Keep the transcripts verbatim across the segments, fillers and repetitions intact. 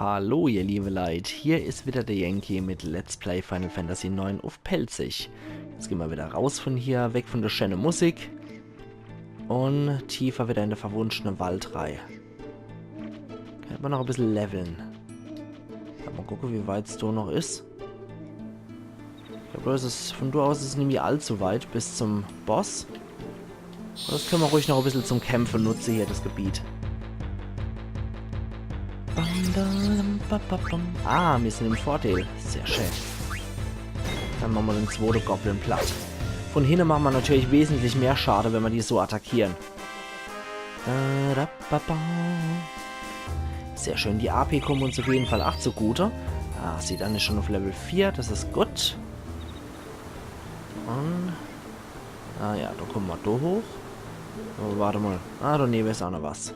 Hallo, ihr liebe Leit, hier is wieder der Yankee mit Let's Play Final Fantasy neun uff Pälzisch. Jetzt gehn mer wieder raus von hier, weg von der schäne Musik. Un tiefer wieder in de verwunschene Wald rei. Könnt mer noch e bissel leveln. Mol gucke, wie weit's do noch is. Ich glaab, do is es, von do aus is es nimmi allzu weit bis zum Boss. Un das könn mer ruhig noch e bissel zum Kämpfe nutze hier, das Gebiet. Ah, mir sin im Vorteil. Sehr schön. Dann mache mer den zwote Goblin platt. Von hinne mache mer natürlich wesentlich mehr Schade, wenn mer die so attackiere. Da, da, ba, ba. Sehr schön, die A P kommen uns auf jeden Fall ach zugute. Ah, Zidane is schon auf Level vier, das is gut. Un, ah ja, do kommen mer do hoch. Oh, wart mol. Ah, do newe is ach noch was.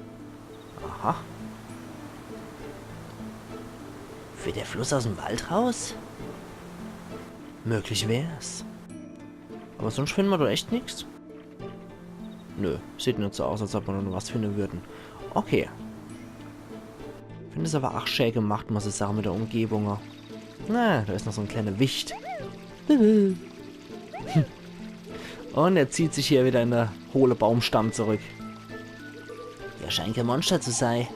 Aha. Führt der Fluss aus dem Wald raus? Möglich wär's. Aber sonst finden mer do echt nix. Nö, sieht net so aus, als ob mer do noch was finden würden. Okay. Find es aber ach schä gemacht, muss ich sagen, mit der Umgebung. Na, do is noch so en kleiner Wicht. Un er zieht sich hier wieder in de hohle Baumstamm zurück. Er scheint kein Monster zu sei.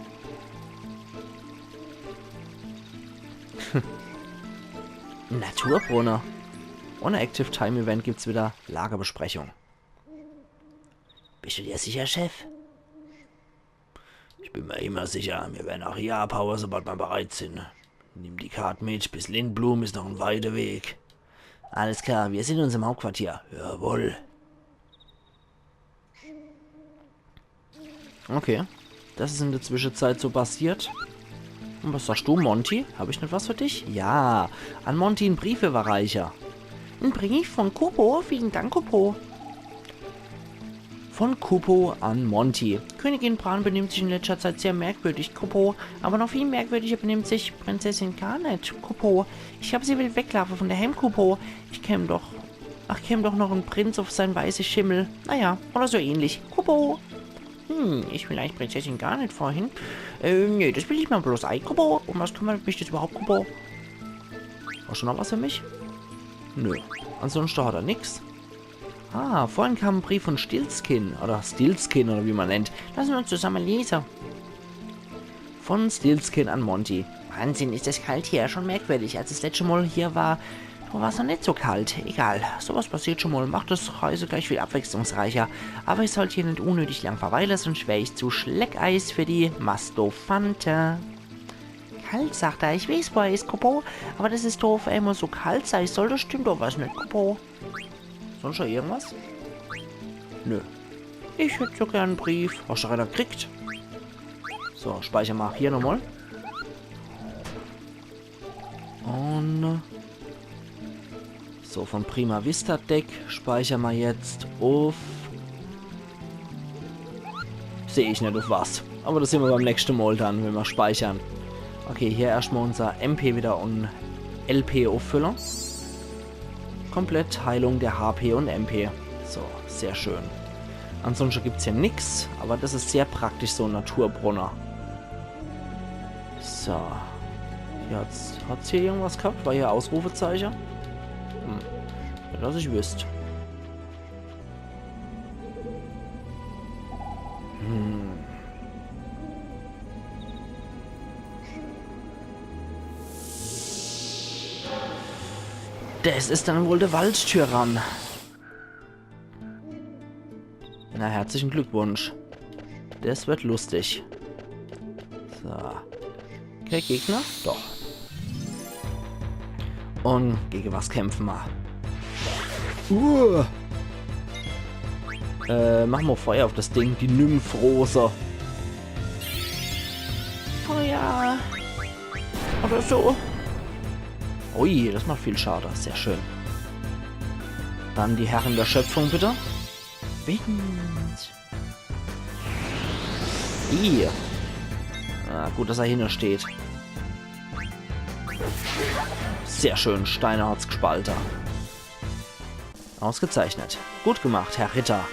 Naturbrunne. Ohne Active Time Event gibt's wieder Lagerbesprechung. Bist du dir sicher, Chef? Ich bin mir immer sicher, mir werden ach hier abhaue, sobald mer bereit sin. Nimm die Kart mit, bis Lindblum is noch en weiter Weg. Alles klar, mir sin uns im Hauptquartier. Jawohl. Okay. Das is in der Zwischenzeit so passiert. Un was sagst du, Monty? Hab ich net was für dich? Ja, an Monty en Brief überreiche. En Brief von Kupo? Vielen Dank, Kupo. Von Kupo an Monty. Königin Brane benimmt sich in letzter Zeit sehr merkwürdig, Kupo. Aber noch viel merkwürdiger benimmt sich Prinzessin Garnet, Kupo. Ich glaab, sie will weglaufe von daheim, Kupo. Ich käm doch, ach, käm doch noch en Prinz auf sein weißes Schimmel. Naja, oder so ähnlich. Kupo. Hm, ich will eigentlich Prinzessin Garnet vorhin. Äh, nee, das bild ich mer bloß ei, Kupo. Um was kümmert mich das überhaupt, Kupo? Hast du noch was für mich? Nö. Ansonsten hat er nix. Ah, vorhin kam en Brief von Stilzkin, oder Stilzkin, oder wie mer nennt. Lass uns zusammen lese. Von Stilzkin an Monty. Wahnsinn, is das kalt hier. Schon merkwürdig. Als ich das letzte Mol hier war, do war's noch net so kalt. Egal, sowas passiert schon mol. Macht das Reise gleich viel abwechslungsreicher. Aber ich sollt hier net unnötig lang verweile, sonst wär ich zu Schleckeis für die Mastofante. Kalt, sagt er. Ich weeß, wo er is, Kupo. Aber dass es do auf emol so kalt sei soll, das stimmt doch was net, Kupo. Sonst noch irgendwas? Nö. Ich hätt so gern en Brief. Hast du ach einer gekriegt? So, speicher mer hier nochmol. Un so, von Prima Vista Deck speicher mer jetzt uff. Seh ich net uff was. Aber das sehn mer beim nächsten Mol dann, wenn mer speichern. Okay, hier erscht mol unser M P wieder un L P uffüllen. Komplett Heilung der H P un M P. So, sehr schön. Ansonsten gibt's hier nix, aber das is sehr praktisch, so en Naturbrunner. So. Jetzt hat's hier irgendwas gehabt? War hier Ausrufezeichen? Hm. Net, dass ich wüsst. Hm. Das is dann wohl der Waldtyrann. Na, herzlichen Glückwunsch. Das wird lustig. So. Kein Gegner? Doch. Un gegen was kämpfen mer? Uh. Äh, mach mol Feuer auf das Ding, die Nymphrosa. Feuer. Oder so. Ui, das macht viel Schade. Sehr schön. Dann die Herrin der Schöpfung, bitte. Wind. Ih. Ah, gut, dass er hinne steht. Sehr schön, Steiner hat's gespalte. Ausgezeichnet. Gut gemacht, Herr Ritter.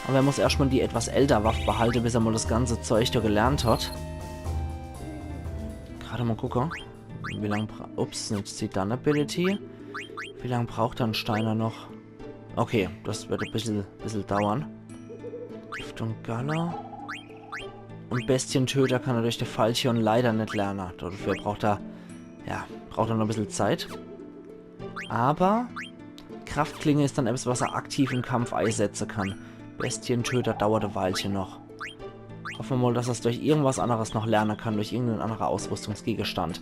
Aber er muss erscht mol die etwas älter Waff behalte, bis er mol das ganze Zeug do gelernt hat. Wart emol, gucke. Wie lang bra-, ups, net Zidane Ability. Wie lang braucht dann Steiner noch? Okay, das wird e bissel, bissel dauern. Gift und Galle. Und Bestientöter kann er durch de Falchion leider net lerne. Dafür braucht er, ja, braucht er noch e bissel Zeit. Aber Kraftklinge is dann etwas, was er aktiv im Kampf eisetze kann. Bestientöter dauert e Weilche noch. Hoffe mer mol, dass er's durch irgendwas anneres noch lerne kann, durch irgenden annere Ausrüstungsgegenstand.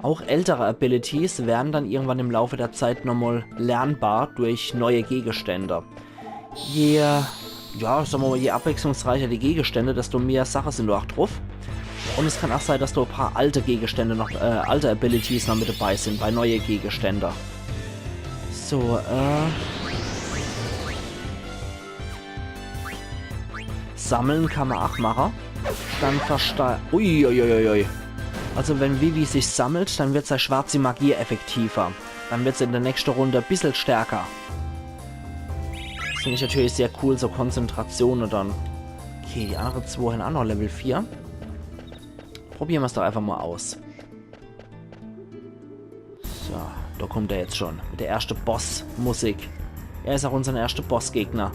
Auch ältere Abilities werden dann irgendwann im Laufe der Zeit nochmol lernbar durch neue Gegenstände. Je, ja, sag mer mol, je abwechslungsreicher die Gegenstände, desto mehr Sache sin do auch druff. Und es kann auch sein, dass do e paar alte Gegenstände noch, äh, alte Abilities noch mit dabei sin, bei neue Gegenstände. So, äh. Sammeln kann mer auch mache. Dann verste-, uiuiuiui. Also wenn Vivi sich sammelt, dann wird sei schwarze Magie effektiver. Dann wird se in der nächste Runde e bissel stärker. Das find ich natürlich sehr cool, so Konzentration und dann. Okay, die annere zwo hen auch noch Level vier. Probiere mer's doch einfach mol aus. So, do kommt er jetzt schon. Mit der erschte Boss-Musik. Er is auch unsern erschte Bossgegner.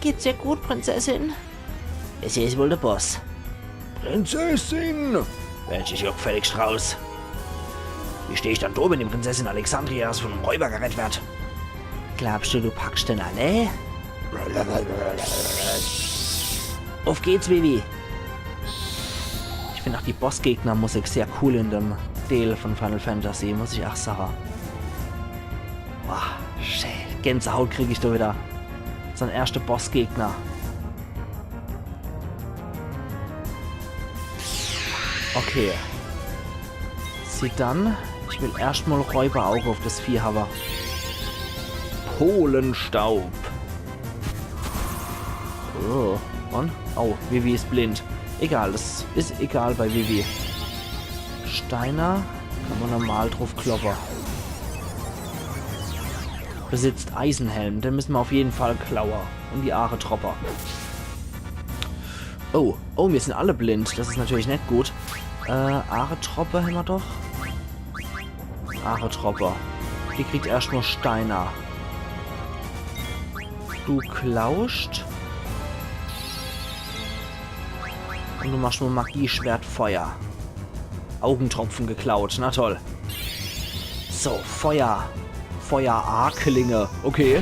Geht's dir gut, Prinzessin? Es is wohl der Boss. Prinzessin! Welche Juck völlig Strauß? Wie steh ich dann do, wenn die Prinzessin Alexandrias von em Räuber gerett werd? Glaubst du, du packst den alle? Auf geht's, Vivi! Ich find auch die Bossgegner-Musik sehr cool in dem Deel von Final Fantasy, muss ich auch sage. Boah, schön. Gänsehaut krieg ich do wieder. Sein erschter Bossgegner. Okay. Zidane, ich will erscht mol Räuberauge auf das Vieh hawe. Polenstaub. Oh, und? Oh, Vivi is blind. Egal, das is egal bei Vivi. Steiner, kann mer normal druff kloppe. Besitzt Eisenhelm, den müsse mer auf jeden Fall klaue. Und die Aaretroppe. Oh, oh, mir sin alle blind. Das is natürlich net gut. Äh, Aaretroppe hämmer doch. Aaretroppe. Die kriegt erscht mol Steiner. Du klauscht. Und du machst nur Magieschwert Feuer. Augentropfen geklaut, na toll. So, Feuer. Feuer-A-Klinge. Okay.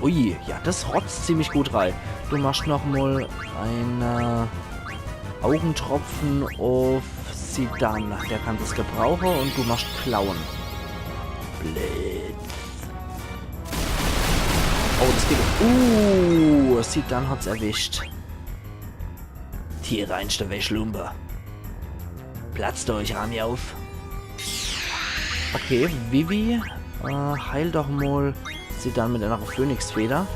Ui, ja, das rotzt ziemlich gut rei. Du machst noch mol en, äh, Augentropfen auf Zidane. Der kann das gebrauche und du machst Klauen. Blitz. Oh, das geht. Uh, Zidane hat's erwischt. Die reinste Wäschlumpe. Platzt euch, Arme auf. Okay, Vivi, äh, heil doch mol Zidane mit einer Phönixfeder.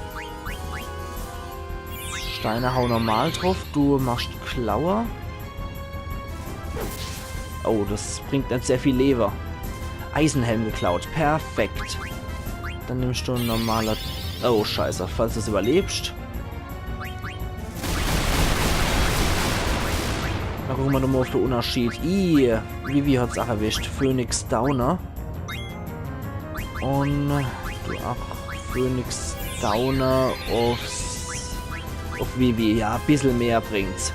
Steiner, hau normal druff, du machst Klaue. Oh, das bringt net sehr viel Lewe. Eisenhelm geklaut, perfekt. Dann nimmst du en normaler. Oh, scheiße, falls du's überlebst. Na, gucke mer nochmol auf de Unterschied. Ih, Vivi hat's auch erwischt. Phönix Downer. Und du auch Phönix Downer aufs, auf Vivi. Ja, bissel mehr bringt's.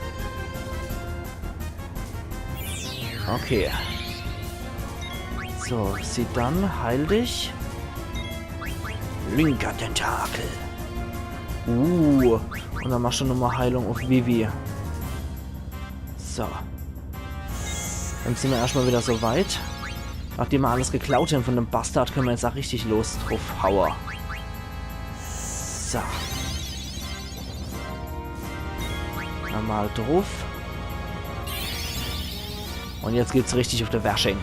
Okay. So, Zidane, heil dich. Linker Tentakel. Uh, und dann machst du nochmol Heilung auf Vivi. So. Dann sin mer erscht mol wieder so weit. Nachdem mer alles geklaut hen von dem Bastard, könne mer jetzt auch richtig los druff haue. So. Normal druff. Und jetzt geht's richtig auf de Wersching.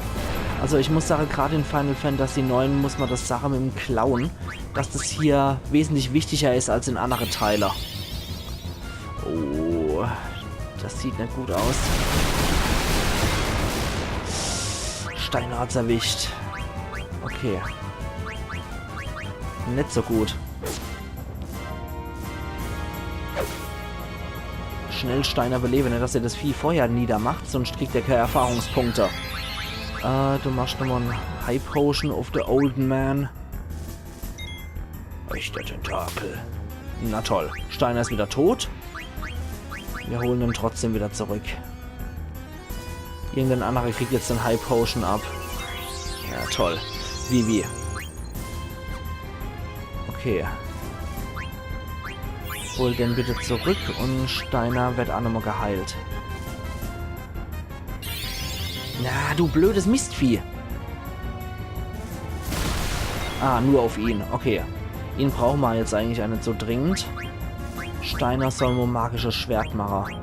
Also ich muss sage, grad in Final Fantasy neun muss mer das Sache mit em Klauen, dass das hier wesentlich wichtiger is als in annere Teile. Oh, das sieht net gut aus. Steiner hat's erwischt. Okay. Net so gut. schnell Steiner belewe, net dass er das Vieh vorher niedermacht, sonst kriegt er keine Erfahrungspunkte. Äh, du machst nochmal en High Potion auf de Olden Man. Echter Tentakel. Na toll, Steiner is wieder tot. Wir holen ihn trotzdem wieder zurück. Irgendein anderer kriegt jetzt en High Potion ab. Ja, toll. Vivi. Okay. Hol den bitte zurück und Steiner wird auch nochmal geheilt. Na, du blödes Mistvieh. Ah, nur auf ihn. Okay. Ihn brauchen wir jetzt eigentlich auch nicht so dringend. Steiner soll nur magisches Schwert machen.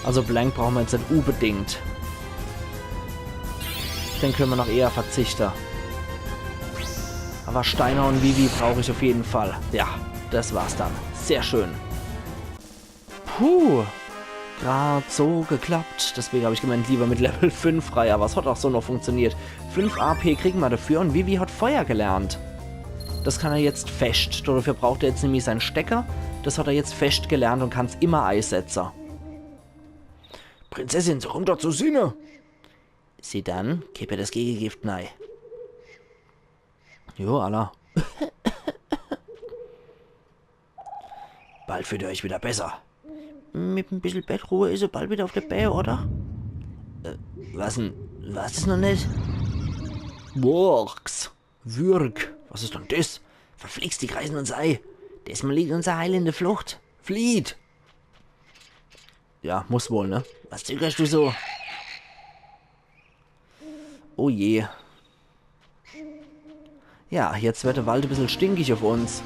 Also Blank brauchen wir jetzt nicht unbedingt. Den können wir noch eher verzichten. Aber Steiner und Vivi brauche ich auf jeden Fall. Ja, das war's dann. Sehr schön. Puh, grad so geklappt. Deswegen habe ich gemeint, lieber mit Level fünf rein. Aber es hat auch so noch funktioniert. Fünf A P kriegen wir dafür und Vivi hat Feuer gelernt. Das kann er jetzt fest. Dafür braucht er jetzt nämlich sein Stecker. Das hat er jetzt fest gelernt und kann's immer einsetzen. Prinzessin, so kommt doch zu Sinne. Zidane, gib ihr das Gegengift nei. Jo, alla. Bald fühlt ihr euch wieder besser. Mit en bissel Bettruhe is er bald wieder auf de Bää, oder? Äh, was denn? Was is noch net? Works. Würg. Was is denn des? Verflixt, die kreisen uns ei. Desmal liegt unser Heil in de Flucht. Flieht! Ja, muss wohl, ne? Was zögerst du so? Oh je. Ja, jetzt wird de Wald e bissel stinkig auf uns.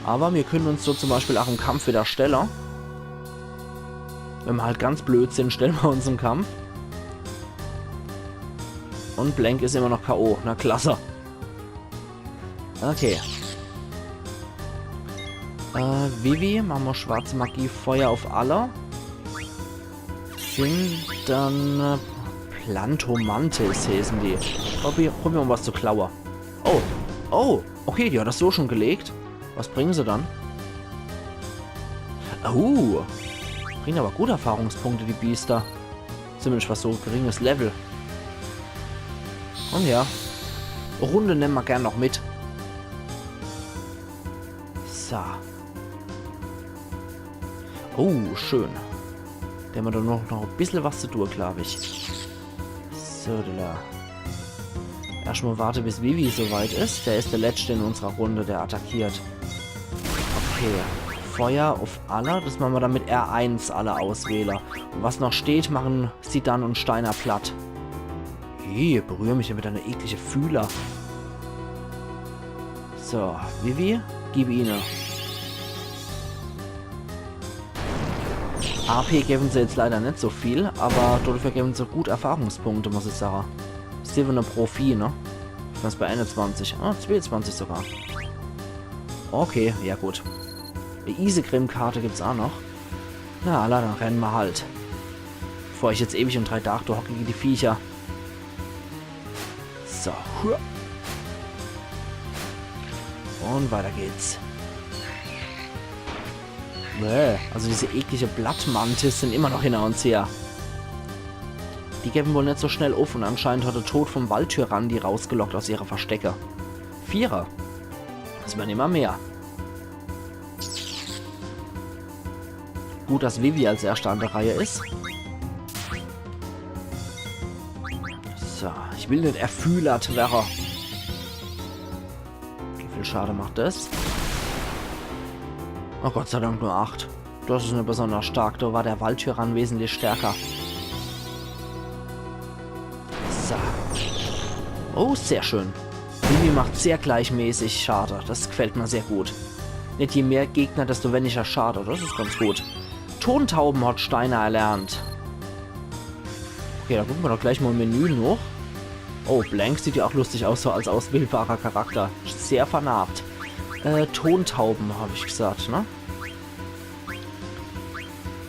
Aber wir können uns so zum Beispiel auch im Kampf wieder stellen. Wenn wir halt ganz blöd sind, stellen wir uns im Kampf. Und Blank is immer noch K O. Na klasse. Okay. Äh, Vivi, machen wir schwarze Magie, Feuer auf alle. Sind dann, äh, Plantomantis heißen die. Probier, probieren wir was zu klauen. Oh, oh, okay, die hat das so schon gelegt. Was bringen sie dann? Uh, bringen aber gute Erfahrungspunkte, die Biester. Zumindest was so geringes Level. Und ja, Runde nehmen wir gern noch mit. So. Oh, schön. Da haben wir doch noch, noch ein bisschen was zu tun, glaube ich. So, da. Erstmal warte, bis Vivi soweit ist. Der ist der Letzte in unserer Runde, der attackiert. Okay. Feuer auf alle. Das machen wir dann mit R eins alle auswählen. Und was noch steht, machen Zidane und Steiner platt. Ih, berühr mich damit, deine eklige Fühler. So, Vivi, gib ihnen. A P geben sie jetzt leider nicht so viel, aber dafür geben sie gut Erfahrungspunkte, muss ich sagen. Silberne Profi, ne? Was bei einundzwanzig? Ah, zweiundzwanzig sogar. Okay, ja gut. Die Isegrim-Karte gibt's auch noch. Na, alla, dann rennen wir halt. Bevor ich jetzt ewig und drei Tage da hocke gegen die Viecher. So. Hua. Und weiter geht's. Bäh, also diese eklige Blattmantis sind immer noch hinter uns her. Die geben wohl nicht so schnell auf und anscheinend hat der Tod vom Waldtyrann die rausgelockt aus ihrer Verstecke. Vierer. Das werden immer mehr. Gut, dass Vivi als Erster an der Reihe ist. So, ich will nicht erfühlert werden. Wie viel Schade macht das? Oh Gott sei Dank nur acht. Das ist nicht besonders stark. Da war der Waldtyrann wesentlich stärker. So. Oh, sehr schön. Vivi macht sehr gleichmäßig Schade. Das gefällt mir sehr gut. Nicht je mehr Gegner, desto weniger Schade. Das ist ganz gut. Tontauben hat Steiner erlernt. Okay, da gucken wir doch gleich mal im Menü noch. Oh, Blank sieht ja auch lustig aus, so als auswählbarer Charakter. Sehr vernarbt. Äh, Tontauben, habe ich gesagt, ne?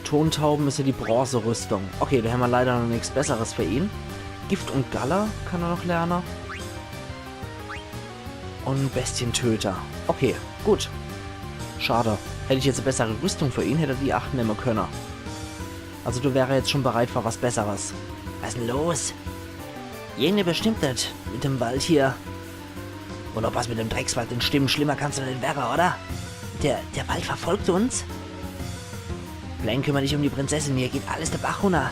Tontauben ist ja die Bronzerüstung. Okay, da haben wir leider noch nichts Besseres für ihn. Gift und Galle kann er noch lernen. Und Bestientöter. Okay, gut. Schade. Hätt ich jetzt e bessere Rüstung für ihn, hätt er die ach nemme könne. Also du wärsch jetzt schon bereit für was Besseres. Was is denn los? Irgendwas stimmt net mit dem Wald hier. Un ob was mit dem Dreckswald net stimmt, schlimmer kann's doch net werre, oder? Der, der Wald verfolgt uns? Blank, kümmer dich um die Prinzessin, hier geht alles de Bach runner.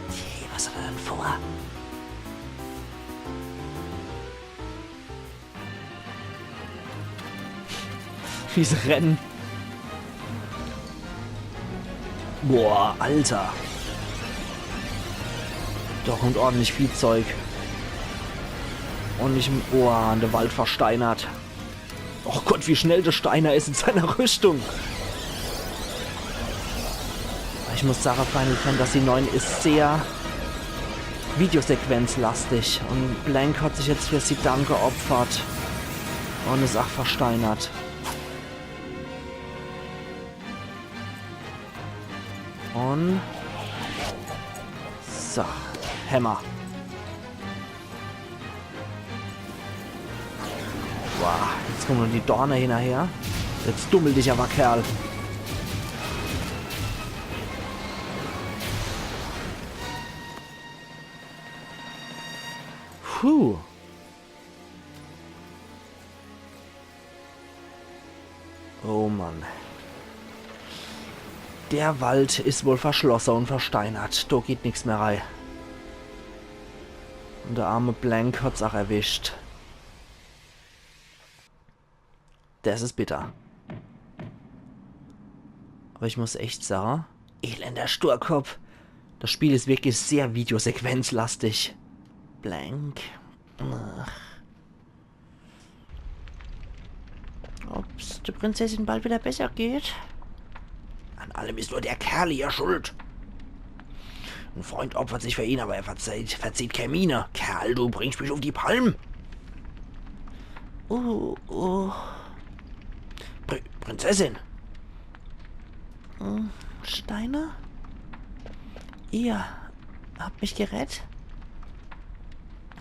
Hey, was hat er denn vor? Wie se renne. Boah, Alter. Do kummt ordentlich Viehzeug. Un ich, boah, de Wald versteinert. Och Gott, wie schnell de Steiner is in seiner Rüstung. Ich muss sage, Final Fantasy neun is sehr videosequenzlastig un Blank hat sich jetzt für Zidane geopfert un is ach versteinert. Un so, Hammer. Boah, jetzt kummen noch die Dorne hinnerher. Jetzt dummel dich awwer, Kerl. Puh. Oh Mann. Der Wald is wohl verschlosse un versteinert. Do geht nix mehr rei. Un de arme Blank hat's ach erwischt. Des is bitter. Awwer ich muss echt sage, elender Sturkopp. Des Spiel is wirklich sehr videosequenzlastig. Blank. Ach. Ob's de Prinzessin bald wieder besser geht? An allem is nur der Kerl hier schuld. En Freund opfert sich für ihn, awwer er verzieht, verzieht kee Miene. Kerl, du bringst mich uff die Palm. Oh, oh. Pri-, Prinzessin. Hm, Steiner? Ihr habt mich gerett?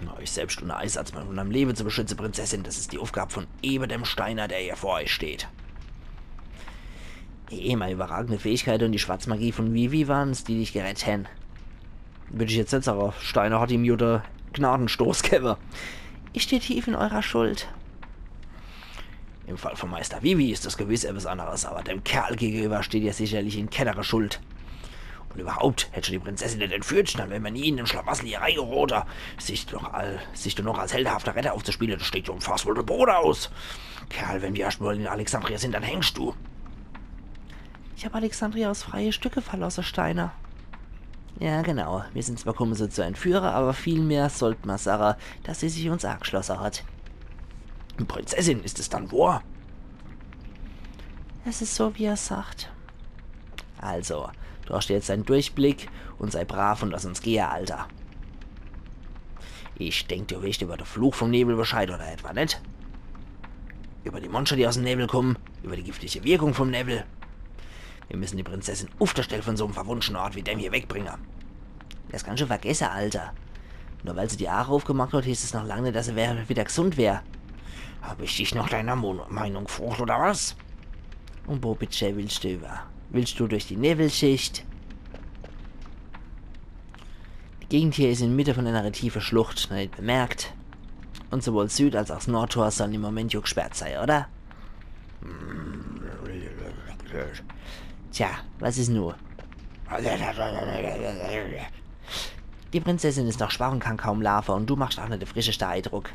Na, euch selbst unner Eisatzmann vun meim Lewe zu beschütze, Prinzessin, des is die Uffgab vun ewe dem Steiner, der hier vor euch steht. Eh, mei überragende Fähigkeite un die Schwarzmagie vun Vivi waren's, die dich gerett hen. Würd ich jetzt net sage, Steiner hat ihm jo de Gnadestoß gewwe. Ich steh tief in eurer Schuld. Im Fall vun Meister Vivi is des gewiss etwas anneres, awwer dem Kerl gegenüber steht ihr sicherlich in kennere Schuld. Un überhaupt, hätt schun die Prinzessin net entführt, dann wär mer nie in den Schlamassel hier reingerote. Sich doch all, sich doch noch als heldenhafter Retter aufzuspiele, des steht jo em Fass wohl de Bode aus. Kerl, wenn mer erscht mol in Alexandria sin, dann hängst du. Ich hab Alexandria aus freie Stücke verlosse, Steiner. Ja, genau. Mir sin zwar kumme, se zu entführe, awwer vielmehr sollt mer sage, dass se sich uns ageschlosse hat. Prinzessin, is es dann wohr? Es is so, wie er sagt. Also, du hast jetzt dein Durchblick un sei brav un lass uns gehe, Alter. Ich denk, du weescht über de Fluch vum Nebel Bescheid, oder etwa net? Über die Monschter, die aus'm Nebel kummen, über die giftige Wirkung vum Nebel. Mir müssen die Prinzessin uff de Stell vun so'm verwunschene Ort wie dem hier wegbringe. Des kannsch du vergesse, Alter. Nur weil se die Aache uffgemacht hat, heißt es noch lang net, dass se wär, wieder gesund wär. Hab ich dich noch deiner Mo-, Meinung gefrocht, oder was? Un wo bitte willsch du über? Willsch du durch die Nebelschicht? Die Gegend hier is inmitte vun einer tiefe Schlucht, noch net bemerkt. Un sowohl Süd- als auch Nordtor sollen im Moment jo gesperrt sei, oder? Tja, was is nu? Die Prinzessin is noch schwach un kann kaum laafe un du machsch ach net de frischeste Eindruck.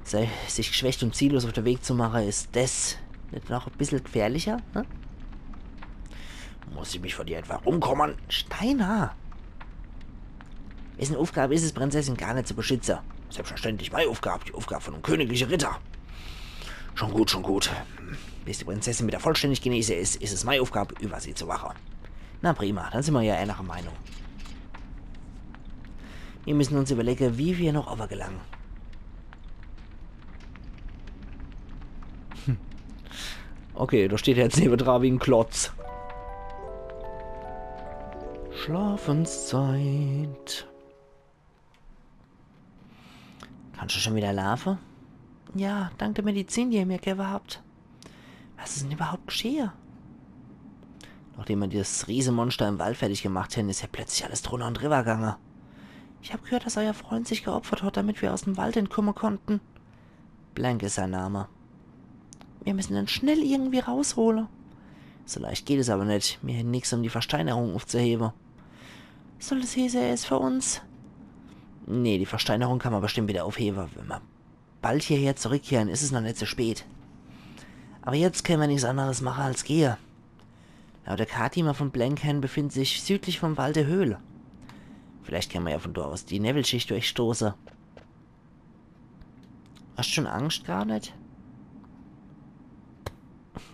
Se-, sich geschwächt un ziellos uff de Weg zu mache, is des net noch e bissel gefährlicher, ne? Muss ich mich vor dir etwa rumkumme? Steiner! Wessen Uffgab is es, Prinzessin Garnet zu beschütze? Selbstverständlich mei Uffgab, die Uffgab vun em königliche Ritter. Schon gut, schon gut. Bis die Prinzessin wieder vollständig genese is, is es mei Uffgab, über sie zu wache. Na prima, dann sin mer jo ähnlicher Meinung. Mir müssen uns überlege, wie mir noch owwe gelange. Hm. Okay, do steht er jetzt newedra wie en Klotz. Schlafenszeit. Kannsch du schon wieder laafe? Ja, dank de Medizin, die ihr mir gewwe habt. Was is denn überhaupt geschehe? Nachdem mer das Riesemonster im Wald fertig gemacht hen, is ja plötzlich alles drunner und drüber gange. Ich hab gehört, dass euer Freund sich geopfert hat, damit wir aus dem Wald entkomme konnten. Blank is sein Name. Wir müssen den schnell irgendwie raushole. So leicht geht es aber net. Mir hen nix, um die Versteinerung aufzuhebe. Soll es heeße, er is für uns? Nee, die Versteinerung kann mer bestimmt wieder aufhebe. Wenn mer bald hierher zurückkehren, is es noch net so spät. Aber jetzt könne mer nix anderes mache als gehe. Laut der Kart, die mer von Blank hen, befindet sich südlich vom Wald e Höhl. Vielleicht könne mer ja von dort aus die Newwelschicht durchstoße. Hast schon Angst, Garnet?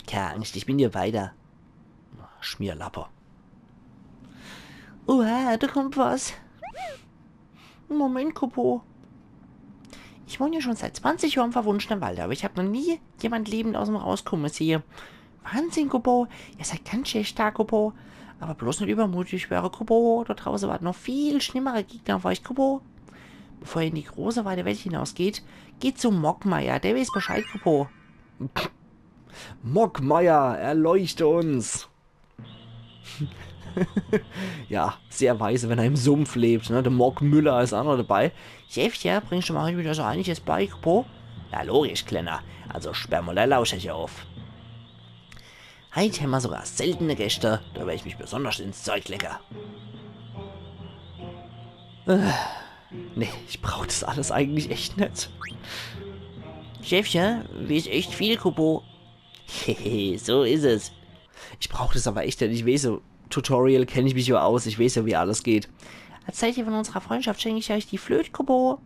Keine Angst, ich bin hier weiter. Schmierlappe. Oha, da kommt was. Moment, Kupo. Ich wohne ja schon seit zwanzig Jahren im verwunschene Wald, aber ich hab noch nie jemand lebend aus dem rauskomme sehe. Wahnsinn, Kupo. Ihr seid ganz schön stark, Kupo. Aber bloß net übermütig werre, Kupo. Da drauße warten noch viel schlimmere Gegner auf euch, Kupo. Bevor ihr in die große weite Welt hinausgeht, geht zu Mogmeier. Der weiß Bescheid, Kupo. Mogmeier, erleuchte uns. Ja, sehr weise, wenn er im Sumpf lebt, ne? Der Mogmüller is auch noch dabei. Chefche, bringst du mir heute wieder so einiges bei, Kupo? Na logisch, Kleiner. Also sperr mal dein Lauscherche auf. Heit hämmer sogar seltene Gäste, da werd ich mich besonders ins Zeug lege. Äh, nee, ich brauch das alles eigentlich echt net. Chefche, wie is echt viel, Kupo? Hehe, so is es. Ich brauch das aber echt net. Ich weiß so, Tutorial kenn ich mich jo aus, ich weiß jo, wie alles geht. Als Zeichen von unserer Freundschaft schenke ich euch die Flöt, Kupo.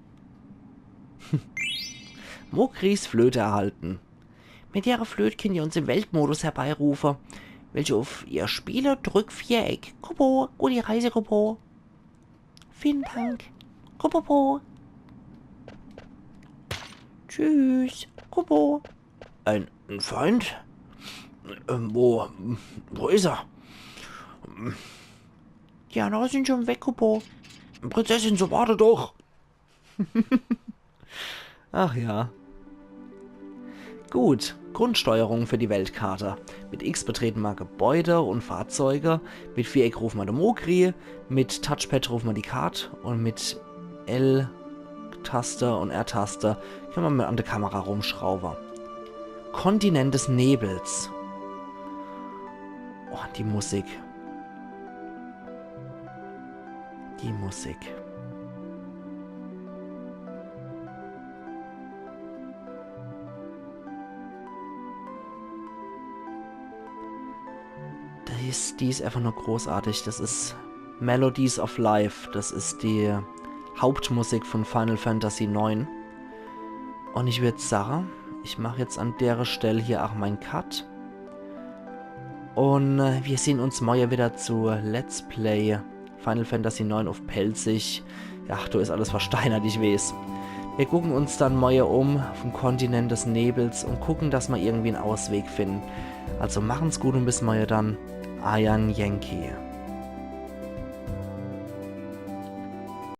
Mokris Flöte erhalten. Mit ihrer Flöt könnt ihr uns im Weltmodus herbeirufe. Welche auf ihr spiele, drück Viereck. Kupo, gute Reise, Kupo. Vielen Dank. Kupopo. Tschüss. Kupo. Ein, ein Feind? Ähm, wo, wo is er? Die andere sind schon weg, Kupo. Prinzessin, so warte doch. Ach ja. Gut, Grundsteuerung für die Weltkarte. Mit X betreten mer Gebäude und Fahrzeuge, mit Viereck rufen mer de Mokri, mit Touchpad rufen mer die Kart und mit L-Taste und R-Taste könne mer mit an de Kamera rumschrauwe. Kontinent des Nebels. Oh, die Musik. Die Musik. Die is, die is einfach nur großartig. Das is Melodies of Life. Das is die Hauptmusik von Final Fantasy neun. Und ich würd sage, ich mach jetzt an dere Stell hier auch mein Cut. Und äh, wir sehen uns morje wieder zu Let's Play Final Fantasy neun auf Pälzisch. Ja, do is alles versteinert, ich weeß. Wir gucken uns dann morje um vom Kontinent des Nebels und gucken, dass mer irgendwie en Ausweg finden. Also machen's gut und bis morje dann. Eier Yankee.